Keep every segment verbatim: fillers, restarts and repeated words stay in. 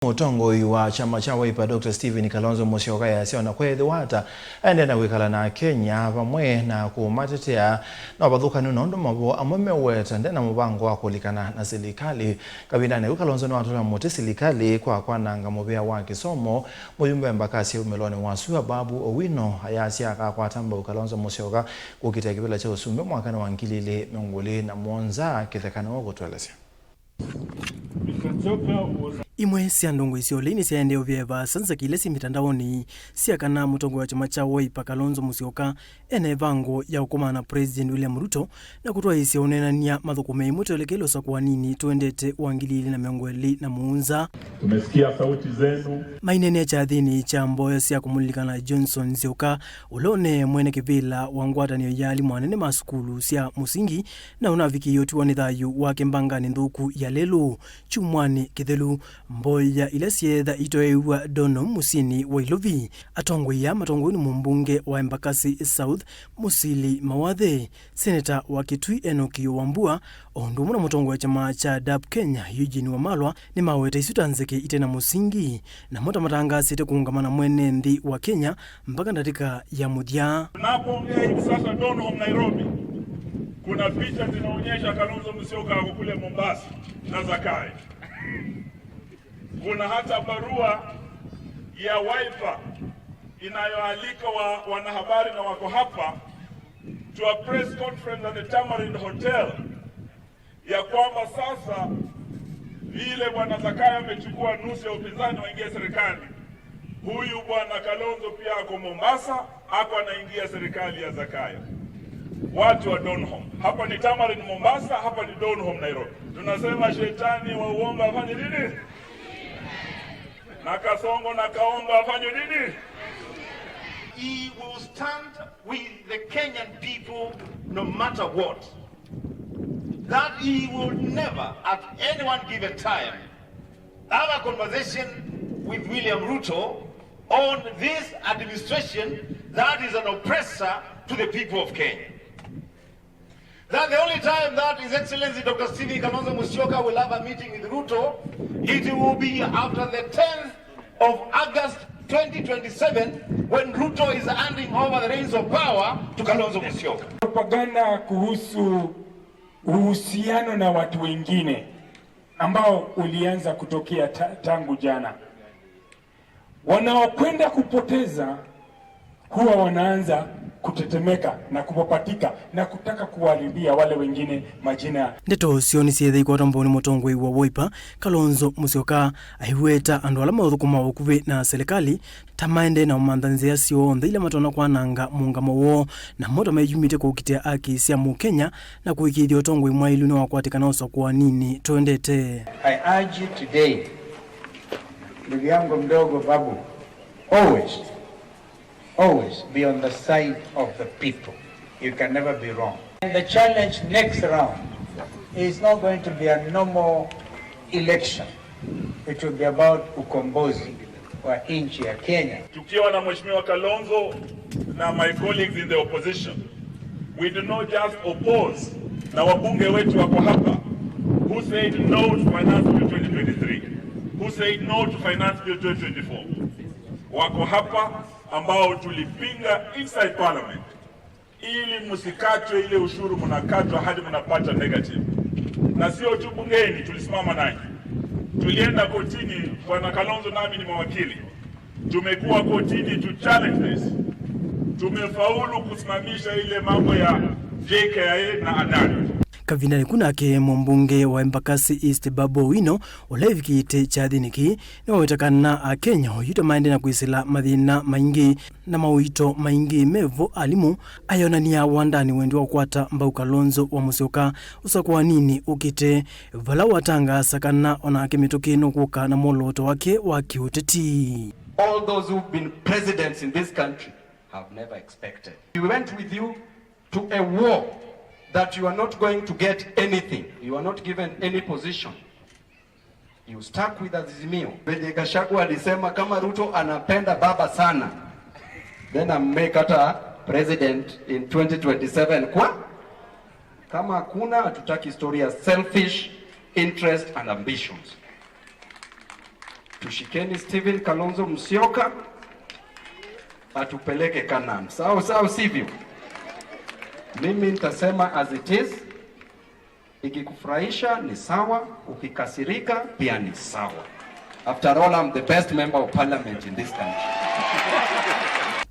Mũtongoi wa kyama kya Wiper, Doctor Stephen Kalonzo Musyoka, easya ona kweethĩwa ata aendee na kwĩkala na Akenya vamwe na kũmatetea, no vathũkany'o nũndũ mavoo amwe meũweta nde na mũvango wa kũlikana na silikalĩ. Kavindanĩ kau, Kalonzo nĩwatũla mũtĩ silikalĩ kwa kwananga mũvĩa wa kĩsomo. Mũyumbe wa Embakasi ya umĩlonĩ wa sua, Babu Owino, ayasya akakwata mbau Kalonzo Musyoka kũkitĩa kĩvĩla kya ũsumbĩ mwakanĩ wa ngili ilĩ mĩongo ĩlĩ na mũonza. Kĩtheka nĩwe ũkũtũelesya. Imwe sya ndongoi sya ũlei nĩsyaendee ũvea ĩvaasa nzaki ila syĩ mitandaoni sya kana mũtongoi wa kyama kya Wiper, Kalonzo Musyoka, ena ĩvango ya ũkomana na President William Ruto na kũtwaĩĩsya ũneenany'a mathũkũme ĩmwe twelekele ũsakũaninĩ tũendete wa ngili ilĩ na mĩongo ĩlĩ na mũonza. Tumesikia sauti zenu. Maineenea kyathĩnĩ kya mboya sya kũmũlilikana Johnson Nzioka, ũla ũnee mwene kĩvĩla wa ngwatanĩo ya alimũ anene ma sukulu sya mũsingi na ũnavikĩie ũtiwa nĩ thayũ wake mbanganĩ nthũku ya lelũ kyumwanĩ kĩthelu. Mboya ila syeetha itoeew'a Donholm mũsyĩnĩ wa Ilovi. Atongoi aa matongoew'e nĩ mũmbunge wa Embakasi South, Mũsili Mawathe, seneta wa Kitui Enock Wambua, o ũndũ ũmwe na mũtongoi wa kyama kya dap Kenya, Eugene Wamalwa, nĩmaweta isu ta nzeke ite na mũsingi, namo ta matangaasĩte kũũngama na mwene nthĩ wa Kenya mpaka ndatĩka ya mũthya. Tunapoongea hivi sasa, Donholm, Nairobi, kuna picha zinaonyesha Kalonzo Musyoka ako kule Mombasa na Zakayo. Kuna hata barua ya Wiper inayoalika wa, wanahabari na wako hapa to a press conference at the Tamarind Hotel, ya kwamba sasa vile bwana Zakayo amechukua nusu ya upinzani waingia serikali, huyu bwana Kalonzo pia ako Mombasa, ako anaingia serikali ya Zakayo. Watu wa Donholm. Hapa ni Tamarind Mombasa, hapa ni Donholm Nairobi. Tunasema shetani wa uongo afanye nini? Na Kasongo na Kaongo afanye nini? He will stand with the Kenyan people no matter what. That he will never at anyone give a time have a conversation with William Ruto on this administration that is an oppressor to the people of Kenya. That the only time that His Excellency Doctor Stephen Kalonzo Musyoka will have a meeting with Ruto, it will be after the tenth of August twenty twenty-seven, when Ruto is handing over the reins of power to Kalonzo Musyoka. Propaganda kuhusu uhusiano na watu wengine ambao ulianza kutokea ta-, tangu jana. Wanaokwenda kupoteza huwa wanaanza kutetemeka na kupapatika na kutaka kuwaharibia wale wengine majina. Ndeto syoo nĩsyĩthĩwa ikwatwa mbau nĩ mũtongoi wa Wiper, Kalonzo Musyoka, aiweta andũ ala maũthũkũma ũkuvĩ na silikalĩ ta maendee na ũmantha nzĩa syonthe ila matonya kwananga mũũngamo woo, namo ta meyumĩtye kũkitĩa aki sya Mũkenya na kũĩkĩĩthya ũtongoi mwaĩlu nĩwakwatĩkana ũsakũaninĩ tũendete. I urge you today, ndugu yangu mdogo Babu, always, always be on the side of the people. You can never be wrong. And the challenge next round is not going to be a normal election. It will be about ukombozi wa nchi ya Kenya. Tukiwa na Mheshimiwa Kalonzo na my colleagues in the opposition, we do not just oppose na wabunge wetu wako hapa who said no to Finance Bill twenty twenty-three, who said no to Finance Bill twenty twenty-four. Wako hapa ambao tulipinga inside parliament ili msikatwe ile ushuru mnakatwa hadi mnapata negative. Na sio tu bungeni tulisimama nanyi. Tulienda kotini, Bwana Kalonzo nami ni mawakili. Tumekuwa kotini to challenge this. Tumefaulu kusimamisha ile mambo ya J K I A na Adani. Kavindanĩ ku nake mũmbunge wa Embakasi East Babu Owino, ũla evikĩte kyathĩnĩ kĩĩ, nĩwaweta kana Akenya oyu ta maendee na kwĩsĩla mathĩna maingĩ na maũito maingĩ mevo alimũ, ayonany'a wandanĩ wendi wa kũkwata mbau Kalonzo wa Musyoka ũsakũaninĩ ũkĩte, vala watangaasa kana onake mĩtũkĩ nũkũka na mwolooto wake wa kĩũteti. All those who've been presidents in this country have never expected. We went with you to a war that you are not going to get anything. You are not given any position. You stuck with Azimio. Venye Gachagua alisema kama Ruto anapenda baba sana, then ammake hata president in twenty twenty-seven. Kwa? Kama hakuna, hatutaki story ya selfish interest and ambitions. Tushikeni Stephen Kalonzo Musyoka atupeleke Canaan. Sawa sawa, sivyo? Mimi nitasema as it is. Ikikufurahisha ni sawa, ukikasirika pia ni sawa. After all, I'm the best member of parliament in this country.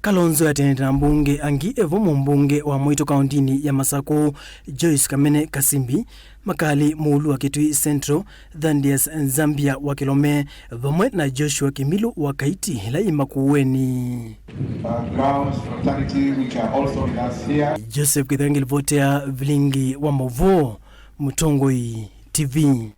Kalonzo atenete na mbunge angĩ, evo mũmbunge wa Mwitũ kaũntĩnĩ ya Masakũ, Joyce Kamene Kasimbi, Makali Mũulu wa Kitui Central, Thandius Nzambia wa Kilome, vamwe na Joshua Kimilu wa Kaiti ĩla yĩ Makueni. Backgrounds, fraternity, which are also with us here. Joseph Kithangi, livoti ya Vilingi wa Mauvoo, Mũtongoi T V.